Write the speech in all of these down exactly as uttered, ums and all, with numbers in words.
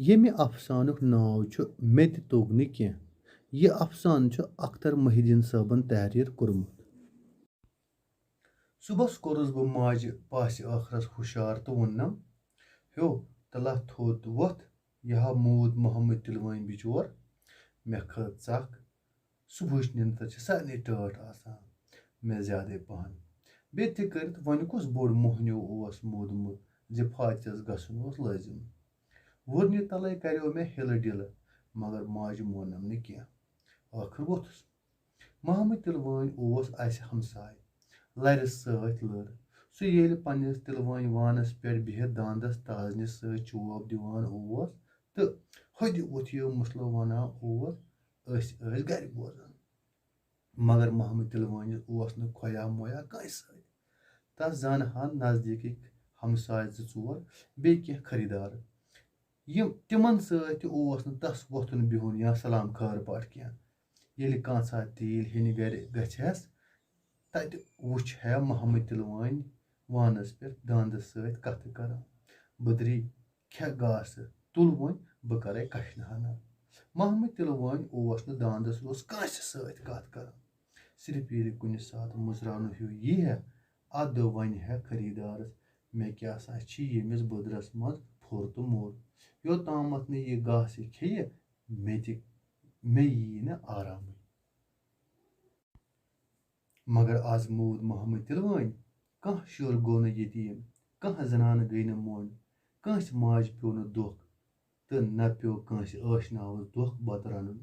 ییٚمہِ افسانُک ناو چھُ مےٚ تہِ توٚگ نہٕ کینٛہہ۔ یہِ افسانہٕ چھُ اختر محی الدین صٲبن تحریر کوٚرمُت۔ صُبحس کوٚرُس بہٕ ماجہِ پاسہِ ٲخرس ہُشار تہٕ ووٚننم، "ہیو، تلہ تھوٚد وۄتھ، یہِ ہا موٗد محمد تِلوٲنۍ بِچور۔ مےٚ کھٔژ ژکھ، صُبحٕچ نِندٕر چھِ سارنٕے ٹٲٹھ آسان، مےٚ زیادَے پَہَن۔ بیٚیہِ تہِ کٔرِتھ وۄنۍ کُس بوٚڑ موہنیو اوس موٗدمُت زِ فاتحَس گژھُن اوس لٲزِم؟ وُرنہِ تَلَے کَریو مےٚ ہِلہٕ ڈِلہٕ، مگر ماجہِ مونُم نہٕ کینٛہہ۔ ٲخٕر ووٚتھُس۔ محمد تِلوٲنۍ اوس اَسہِ ہمساے، لَرِ سۭتۍ لٔر۔ سُہ ییٚلہِ پنٛنِس تِلوٲنۍ وانَس پٮ۪ٹھ بِہِتھ داندَس تازنہِ سۭتۍ چوب دِوان اوس تہٕ ہوٚدِ وُتھیو مُسلہٕ وَنان اوس، أسۍ ٲسۍ گَرِ بوزان۔ مگر محمد تِلوٲنِس اوس نہٕ کھویا مویا کٲنٛسہِ سۭتۍ۔ تَس زانہٕ ہن نزدیٖکٕکۍ ہمساے زٕ ژور، بیٚیہِ کینٛہہ خریٖدار۔ یِم، تِمن سۭتۍ تہِ اوس نہٕ تَس وۄتھُن بِہُن یا سلام خٲر پٲٹھۍ کینٛہہ۔ ییٚلہِ کانٛژھا تیٖل ہیٚنہِ گرِ گژھِ ہس، تَتہِ وُچھ ہے محمد تِلوٲنۍ وانس پٮ۪ٹھ داندس سۭتۍ کتھٕ کران، "بدری، کھےٚ گاسہٕ، تُل وۄنۍ، بہٕ کرے کشنہٕ ہنا۔" محمد تِلوٲنۍ اوس نہٕ داندس روٚس کٲنٛسہِ سۭتۍ کتھ کران۔ صرف ییٚلہِ کُنہِ ساتہٕ مُزرانہٕ ہیوٗ یی ہے، ادٕ ونہِ ہے خریٖدارس، "مےٚ کیٛاہ سا چھِ ییٚمِس بٕدرس منٛز پھوٚر تہٕ موٚر؟ یوٚتامتھ نہٕ یہِ گاسہٕ کھیٚیہِ، مےٚ تہِ، مےٚ یی نہٕ آرامٕے۔" مگر از موٗد محمد تِلوٲنۍ۔ کانٛہہ شُر گوٚو نہٕ یتیٖم، کانٛہہ زنانہٕ گٔے نہٕ مۄنڈ، کٲنٛسہِ ماجہِ پیوٚو نہٕ دۄکھ، تہٕ نہ پیوٚو کٲنٛسہِ ٲشناوس دۄکھ بتہٕ رنُن۔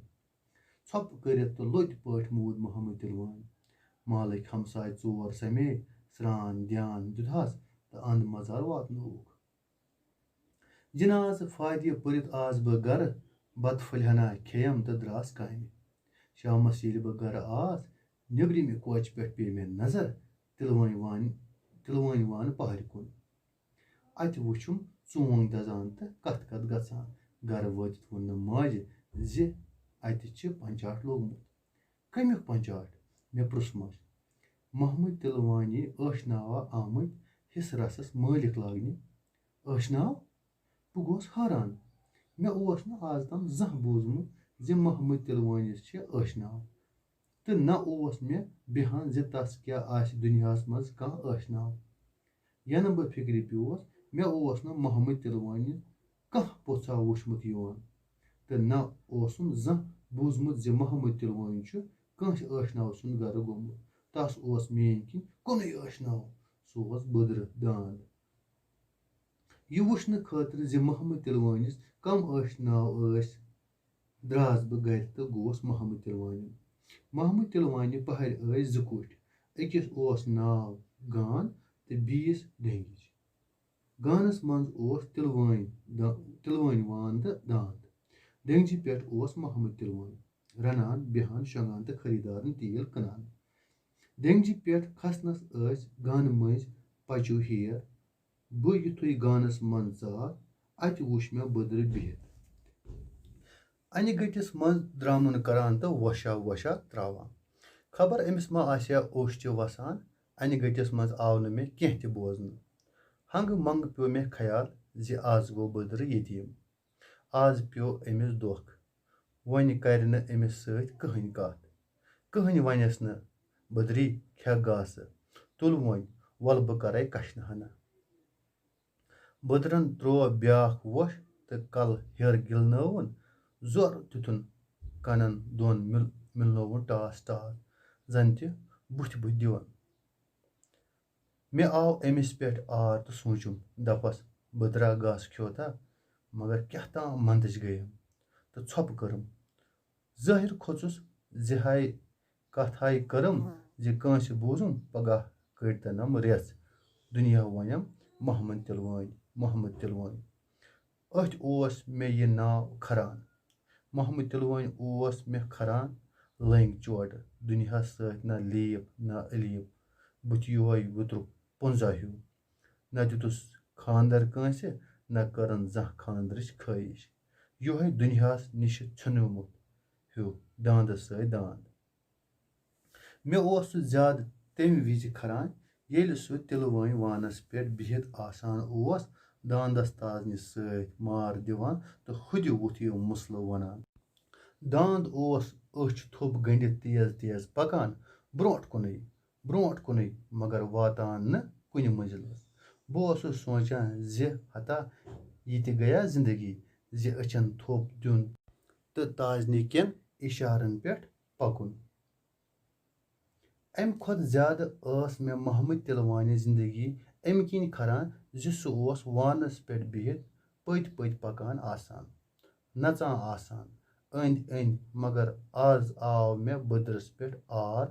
ژھۄپہٕ کٔرِتھ تہٕ لوٚتۍ پٲٹھۍ موٗد محمد تِلوٲنۍ۔ محلٕکۍ ہمساے ژور سمے، سرٛان دھیان دیُتہس تہٕ اند مزار واتنووُکھ۔ جنازٕ فاتحہ پٔرِتھ آس بہٕ گرٕ، بتہٕ پھٔلۍ ہنا کھیٚیم تہٕ درٛاس کامہِ۔ شامس ییٚلہِ بہٕ گرٕ آس، نیٚبرِمہِ کوچہِ پٮ۪ٹھ پیٚیہِ مےٚ نظر تِلوٲنۍ وان-، تِلوٲنۍ وانہٕ پہرِ کُن۔ اتہِ وُچھُم ژونگ دزان تہٕ کتھ کتھ گژھان۔ گرٕ وٲتِتھ ووٚننم ماجہِ زِ اتہِ چھِ پنچاٹ لوگمُت۔ "کمیُک پنچاٹ؟" مےٚ پرُژھمس۔ "محمد تِلوانی ٲشناوا آمٕتۍ حصہٕ رسس مٲلِک لاگنہِ۔" "ٲشناو؟" بہٕ گوس حٲران۔ مےٚ اوس نہٕ از تام زانٛہہ بوٗزمُت زِ محمد تِلوٲنِس چھِ ٲشناو۔ تہٕ نہ اوس مےٚ بیہان زِ تس کیٛاہ آسہِ دُنیاہس منٛز کانٛہہ ٲشناو۔ ینہٕ بہٕ فکرِ پیوس، مےٚ اوس نہٕ محمد تِلوٲنِس کانٛہہ پوٚژھا وُچھمُت یِوان۔ تہٕ نہ اوسُم زانٛہہ بوٗزمُت زِ محمد تِلوٲنۍ چھُ کٲنٛسہِ ٲشناو سُنٛد گرٕ گوٚمُت۔ تس اوس میٛٲنۍ کِنۍ کُنُے ٲشناو، سُہ اوس بٕدرٕ داند۔ یہِ وُچھنہٕ خٲطرٕ زِ محمد تِلوٲنِس کم ٲشناو ٲسۍ، درٛاس بہٕ گرِ تہٕ گوس محمد تِلوانہِ۔ محمد تِلوانہِ پہرِ ٲسۍ زٕ کُٹھۍ، أکِس اوس ناو گان تہٕ بیٚیِس ڈینگِج۔ گانس منٛز اوس تِلوٲنۍ دا-، تِلوٲنۍ وان تہٕ داند۔ ڈینگجہِ پٮ۪ٹھ اوس محمد تِلوٲنۍ رنان، بیہان، شۄنگان تہٕ خریدارن تیل کٕنان۔ ڈینگجہِ پٮ۪ٹھ کھسنس ٲسۍ گانہٕ مٔنٛزۍ پچو ہیر۔ بہٕ یُتھُے گانس منٛز ژاس، اتہِ وُچھ مےٚ بٕدرِ بِہِتھ، انہِ گٔٹِس منٛز درامُن کران تہٕ وۄشا وۄشا تراوان۔ خبر أمِس ما آسہِ ہا اوٚش تہِ وسان، انہِ گٔٹِس منٛز آو نہٕ مےٚ کینٛہہ تہِ بوزنہٕ۔ ہنگہٕ منگہٕ پیوٚو مےٚ خیال زِ از گوٚو بٕدرٕ یتیٖم۔ از پیوٚو أمِس دۄکھ۔ وۄنۍ کرِ نہٕ أمِس سۭتۍ کٕہٕنۍ کتھ۔ کٕہٕنۍ ونٮ۪س نہٕ، "بٕدری، کھےٚ گاسہٕ، تُل وۄنۍ، وَلہٕ بہٕ کرے کشنہٕ ہنا۔" بٕدرن تروو بیاکھ وۄش تہٕ کلہٕ ہیٚر گِلنٲوُن، زورٕ دیُتُن کنن دۄن مِل-، مِلنووُن ٹاس ٹاس، زن تہِ بُتھِ بُتھِ دِوان۔ مےٚ آو أمِس پٮ۪ٹھ آر تہٕ سوٗنٛچُم، دَپَس، بہٕ درٛا گاسہٕ کھیوٚو تا، مگر کیٛاہ تام منٛدٕچ گٔیم تہٕ ژھۄپہٕ کٔرٕم۔ ظٲہِر کھوٚژُس زِ ہاے کَتھ ہاے کٔرٕم زِ کٲنٛسہِ بوٗزُم، پگاہ کٔڑۍ تَنَم رٮ۪ژھ، دُنیا وَنٮ۪م محمد تِلوٲنۍ، محمد تِلوٲنۍ۔ أتھۍ اوس مےٚ یہِ ناو کھران۔ محمد تِلوٲنۍ اوس مےٚ کھران لٔنٛگۍ چوٹہٕ، دُنیاہَس سۭتۍ نہ لیٖپ نہ علیٖپ، بہٕ تہِ یِہوٚے وُترُک پونٛزا ہیوٗ۔ نہ دیُتُس خانٛدر کٲنٛسہِ، نہ کٔرٕن زانٛہہ خانٛدرٕچ خٲہِش۔ یِہوٚے دُنیاہَس نِشہِ ژھیوٚنمُت ہیوٗ، داندَس سۭتۍ داند۔ مےٚ اوس سُہ زیادٕ تَمہِ وِزِ کھران، ییٚلہِ سُہ تِلوٲنۍ وانَس پٮ۪ٹھ بِہِتھ آسان اوس، داندس تازنہِ سۭتۍ مار دِوان تہٕ ہُدِ وُتھیو مسلہٕ ونان۔ داند اوس أچھ تھوٚپ گٔنڈِتھ تیز تیز پکان، برونٛٹھ کُنُے، برونٛٹھ کُنُے، مگر واتان نہٕ کُنہِ منزلس۔ بہٕ اوسُس سونچان زِ ہتا یہِ تہِ گٔیا زندگی، زِ أچھن تھوٚپ دیُن تہٕ تازنہِ کٮ۪ن اشارن پٮ۪ٹھ پکُن۔ امہِ کھۄتہٕ زیادٕ ٲس مےٚ محمد تِلوانہِ زندگی امہِ کِنۍ کھران زِ سُہ اوس وانس پٮ۪ٹھ بِہِتھ پٔتۍ پٔتۍ پکان آسان، نژان آسان أنٛدۍ أنٛدۍ، مگر از آو مےٚ بٕدرس پٮ۪ٹھ آر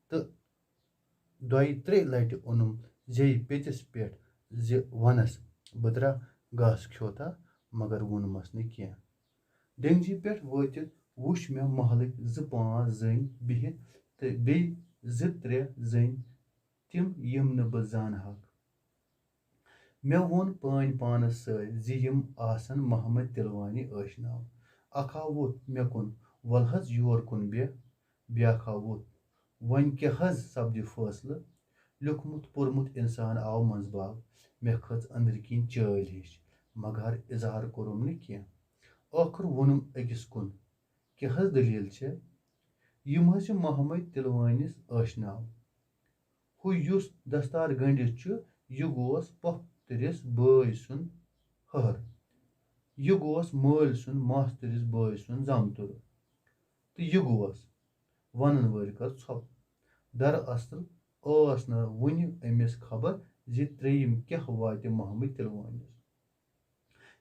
تہٕ دۄیہِ ترٛیٚیہِ لٹہِ اوٚنُم زیٚیہِ پیٚتِس پٮ۪ٹھ زِ ونس، بٕدرا گاسہٕ کھیوتھا، مگر ووٚنمس نہٕ کینٛہہ۔ ڈینگجہِ پٮ۪ٹھ وٲتِتھ وُچھ مےٚ محلٕکۍ زٕ پانٛژھ زٔنۍ بِہِتھ تہٕ بیٚیہِ زٕ ترٛےٚ زٔنۍ تِم، یِم نہٕ بہٕ زانہَکھ۔ مےٚ ووٚن پٲنۍ پانَس سۭتۍ زِ یِم آسَن محمد تِلوانی ٲشناو۔ اَکھ ہا ووٚتھ مےٚ کُن، "وَلہٕ حظ یور کُن بیٚہہ"، بیٛاکھ ہا ووٚتھ، "وۄنۍ کیٛاہ حظ سپدِ فٲصلہٕ؟" لیوٚکھمُت پوٚرمُت اِنسان آو منٛزباگ۔ مےٚ کھٔژ أنٛدرۍ کِنۍ چٲلۍ ہِش، مگر اظہار کوٚرُم نہٕ کینٛہہ۔ ٲخٕر ووٚنُم أکِس کُن، "کیٛاہ حظ دٔلیٖل چھےٚ؟" "یِم حظ چھِ محمد تِلوٲنِس ٲشناو۔ ہُہ یُس دستار گٔنٛڈِتھ چھُ، یہِ گوس پۄپھتٕرِس بٲے سُنٛد ہہر۔ یہِ گوس مٲلۍ سُنٛد ماستٕرِس بٲے سُنٛد زامتُر۔ تہٕ یہِ گوس"، وَنَن وٲلۍ کٔر ژھۄپہٕ۔ دراصل ٲس نہٕ وُنہِ أمِس خبر زِ ترٛیٚیِم کیٛاہ واتہِ محمد تِلوٲنِس۔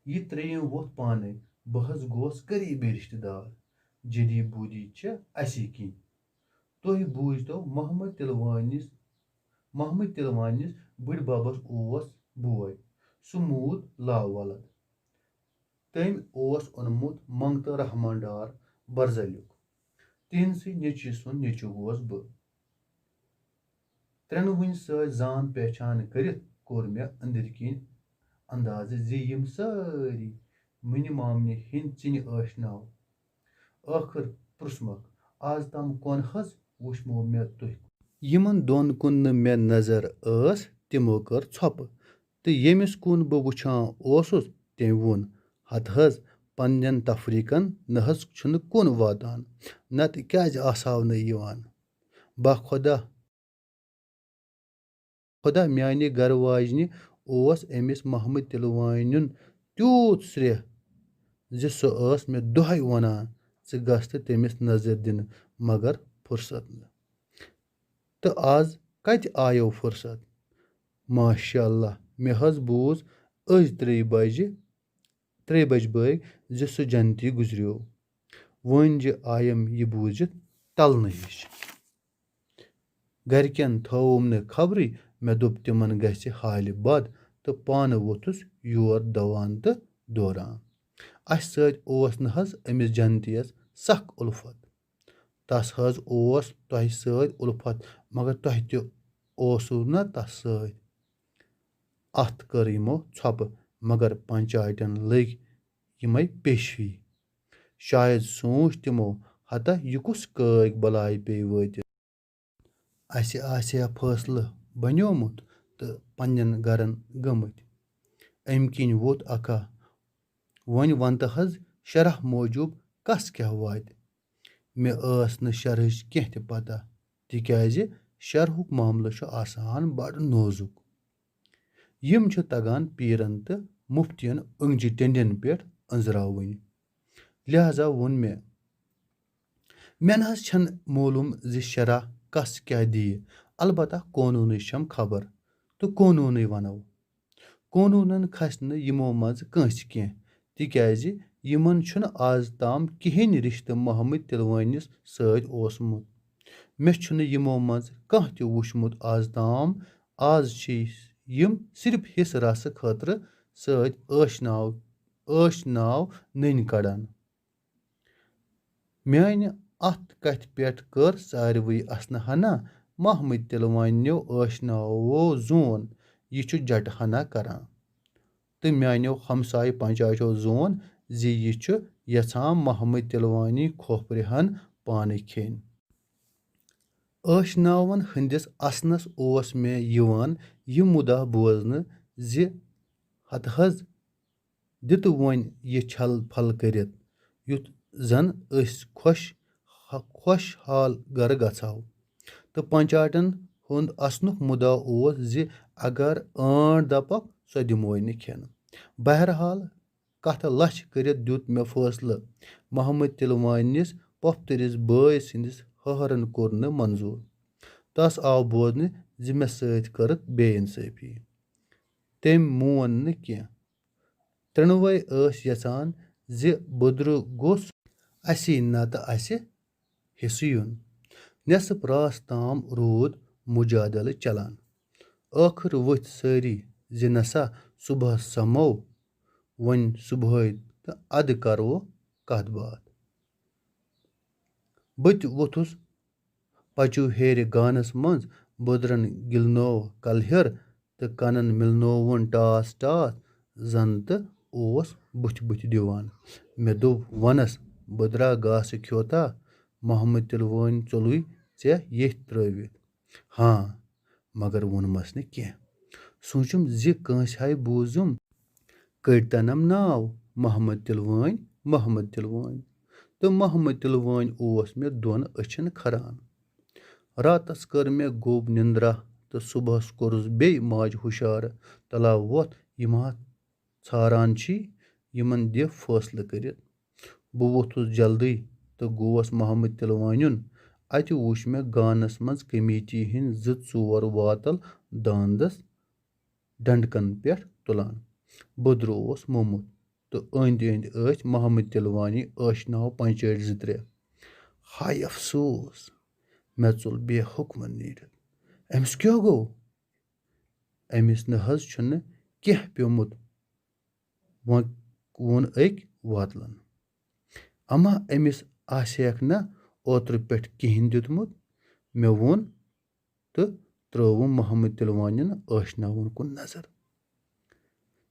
یہِ ترٛیٚیِم ووٚتھ پانَے، "بہٕ حظ گوس قریٖبی رِشتہٕ دار، جدی بودی چھِ اَسی کِنۍ۔ تُہۍ بوٗزتو محمد تِلوٲنِس، محمد تِلوٲنِس بٕڈۍ بَبَس اوس بوے، سُہ موٗد لاولد۔ تٔمۍ اوس اوٚنمُت منٛگتہٕ رحمان ڈار برزلیُک۔ تِہنٛدسٕے نیٚچوِ سُنٛد نیٚچوٗ گوس بہٕ۔" ترٛٮ۪نوٕنۍ سۭتۍ زان پہچان کٔرِتھ کوٚر مےٚ أنٛدٕرۍ کِنۍ اندازٕ زِ یِم سٲری مُنہِ مامنہِ ہِنٛدۍ ژِنہِ ٲشناو۔ ٲخٕر پرٛژھمَکھ، "آز تام کون حظ وُچھمو مےٚ تُہۍ؟" یِمن دۄن کُن نہٕ مےٚ نظر ٲس، تِمو کٔر ژھۄپہٕ، تہٕ ییٚمِس کُن بہٕ وُچھان اوسُس، تٔمۍ ووٚن، "ہتہٕ حظ، پننٮ۪ن تفریقن نہٕ حظ چھُنہٕ کُن واتان، نتہٕ کیازِ آسہٕ ہاو نہٕ یِوان؟ با خۄدا، خۄدا، میانہِ گرٕ واجنہِ اوس أمِس محمد تِلوانیُن تیوٗت سرٛیہ زِ سۄ ٲس مےٚ دۄہے وَنان، 'ژٕ گژھ تہٕ تٔمِس نظر دِنہٕ، مگر فرصت نہٕ۔ تہٕ آز کتہِ آیو فرصت؟ ماشاء اللہ، مےٚ حظ بوٗز أزۍ ترٛیٚیہِ بجہِ، ترٛیٚیہِ بجہِ بٲگۍ زِ سُہ جنتی گُزریو۔ وۄنۍ زِ آیم یہِ بوٗزِتھ تلنہٕ ہِش۔' گرِکٮ۪ن تھٲوٕم نہٕ خبرٕے، مےٚ دوٚپ تِمن گژھِ حالہِ بد، تہٕ پانہٕ ووٚتھُس یور دوان تہٕ دوران۔ اسہِ سۭتۍ اوس نہٕ حظ أمِس جنتیس سخ الفت۔ تس حظ اوس تۄہہِ سۭتۍ الفت، مگر تۄہہِ تہِ اوسوٕ نہ تس سۭتۍ۔ اتھ کٔر یِمو ژھۄپہٕ، مگر پنچایتن لٔگۍ یِمے پیشوی۔ شاید سوٗنچ تِمو، ہتا یہِ کُس کٲگۍ بلاے پیٚیہِ وٲتِتھ۔ اسہِ آسہِ ہا فٲصلہٕ بنیومُت تہٕ پننٮ۪ن گرن گٔمٕتۍ۔ امہِ کِنۍ ووٚتھ اکھا، وۄنۍ ون تہٕ حظ، شرح موجوب کس کیاہ واتہِ؟ مےٚ ٲس نہٕ شرحٕچ کینٛہہ تہِ پتہ، تِکیازِ شرحُک معاملہٕ چھُ آسان بڑٕ نوزُک۔ یِم چھِ تگان پیرن تہٕ مفتین أنٛگجہِ ٹیٚنٛڈٮ۪ن پٮ۪ٹھ أنٛزراوٕنۍ۔ لہذا ووٚن مےٚ، مےٚ نہ حظ چھنہٕ معلوم زِ شرح کس کیاہ دِیہِ، البتہ قونوٗنٕچ چھم خبر تہٕ قونوٗنٕے ونو۔ قونوٗنن کھسہِ نہٕ یِمو منٛزٕ کٲنٛسہِ کینٛہہ، تِکیازِ یِمن چھُنہٕ آز تام کِہینۍ رِشتہٕ محمد تِلوٲنِس سۭتۍ اوسمُت۔ مےٚ چھُنہٕ یِمو منٛزٕ کانٛہہ تہِ وُچھمُت آز تام۔ آز چھِ یِم صرف حصہٕ رسہٕ خٲطرٕ سۭتۍ ٲشناو، ٲشناو نٔنۍ کڑان۔ میانہِ اتھ کتھِ پٮ۪ٹھ کٔر ساروٕے اسنہٕ ہنا محمد تِلوانیو ٲشناوو زون، یہِ چھُ جٹہٕ ہنا کران۔ تہٕ میانیو ہمسایہِ پنچایتو زون زِ یہِ چھُ یژھان محمد تِلوانی کھوپرِ ہن پانہٕ کھیٚنۍ۔ ٲشناون ہٕنٛدِس اسنس اوس مےٚ یِوان یہِ مُدا بوزنہٕ زِ ہتہٕ حظ دِتہٕ وۄنۍ یہِ چھل پھل کٔرِتھ، یُتھ زن أسۍ خۄش، خۄش حال گرٕ گژھو۔ تہٕ پنچاٹن ہُنٛد اصنُک مُدا اوس زِ اگر ٲنٹ دپکھ، سۄ دِموے نہٕ کھٮ۪نہٕ۔ بہرحال، کتھٕ لچھ کٔرِتھ دیُت مےٚ فٲصلہٕ۔ محمد تِلوانِس پۄپھتٕرِس بٲے سٕنٛدِس ہہرن کوٚر نہٕ منظوٗر۔ تس آو بوزنہٕ زِ مےٚ سۭتۍ کٔرٕکھ بے انصٲفی۔ تٔمۍ مون نہٕ کینٛہہ۔ ترٛٮ۪نوَے ٲسۍ یژھان زِ بُدرٕ گوٚژھ اسی نتہٕ اسہِ حصہٕ یُن۔ نٮ۪صٕف راس تام روٗد مُجادلہٕ چلان۔ ٲخٕر ؤتھۍ سٲری زِ نسا صُبحس سمو، وۄنۍ صُبحٲے تہٕ ادٕ کرو کتھ باتھ۔ بہٕ تہِ ووٚتھُس پچو ہیرِ گانس منٛز، بُدرن گِلنوو کلہِر تہٕ کنن مِلنووُن ٹاس ٹاس، زن تہٕ اوس بُتھِ بُتھِ دِوان۔ مےٚ دوٚپ ونس، "بُدرا گاسہٕ کھیوتا؟ محمد تِلوٲنۍ ژوٚلُے ژےٚ ییٚتھۍ ترٲوِتھ؟" ہاں، مگر ووٚنمس نہٕ کینٛہہ۔ سوٗنچُم زِ کٲنٛسہِ ہاے بوٗزُم، کٔڑۍ تنم ناو محمد تِلوٲنۍ، محمد تِلوٲنۍ۔ تہٕ محمد تِلوٲنۍ اوس مےٚ دۄن أچھن کھران۔ راتس کٔر مےٚ گوٚب نِندرا تہٕ صُبحس کوٚرُس بیٚیہِ ماجہِ ہُشارٕ، "تلا وۄتھ، یِم ہا ژھاران چھی، یِمن دِ فٲصلہٕ کٔرِتھ۔" بہٕ ووٚتھُس جلدی تہٕ گوس محمد تِلوانیُن۔ اتہِ وُچھ مےٚ گانس منٛز کمیٹی ہٕنٛدۍ زٕ ژور واتل داندس ڈنڈکن پٮ۪ٹھ تُلان۔ بُدرٕ اوس مومُت تہٕ أنٛدۍ أنٛدۍ ٲسۍ محمد تِلوانی ٲشناو پنچٲٹۍ زٕ ترٛےٚ۔ ہاے افسوس، مےٚ ژوٚل بے حُکمن نیٖرِتھ۔ أمِس کیٛاہ گوٚو؟ أمِس نہٕ حظ چھُنہٕ کینٛہہ پیوٚمُت، وۄنۍ ووٚن أکۍ واتلن۔ اما أمِس آسہِ ہیکھ نہ اوترٕ پٮ۪ٹھ کِہیٖنۍ دیُتمُت؟ مےٚ ووٚن تہٕ ترٲوٕم محمد تِلوانٮ۪ن ٲشناوُن کُن نظر۔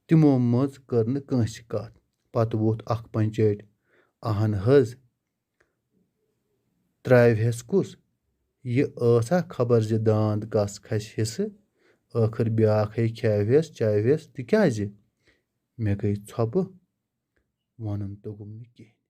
تِمو منٛز کٔر نہٕ کٲنٛسہِ کتھ۔ پتہٕ ووٚتھ اکھ پنچٲٹۍ، "اہن حظ، ترٛاوِہٮ۪س کُس؟ یہِ ٲسا خبر زِ داند کس کھسہِ حصہٕ؟ ٲخٕر بیٛاکھے کھیاوِہٮ۪س چاوِہٮ۪س، تِکیٛازِ؟" مےٚ گٔے ژھۄپہٕ، ونُن توٚگُم نہٕ کینٛہہ۔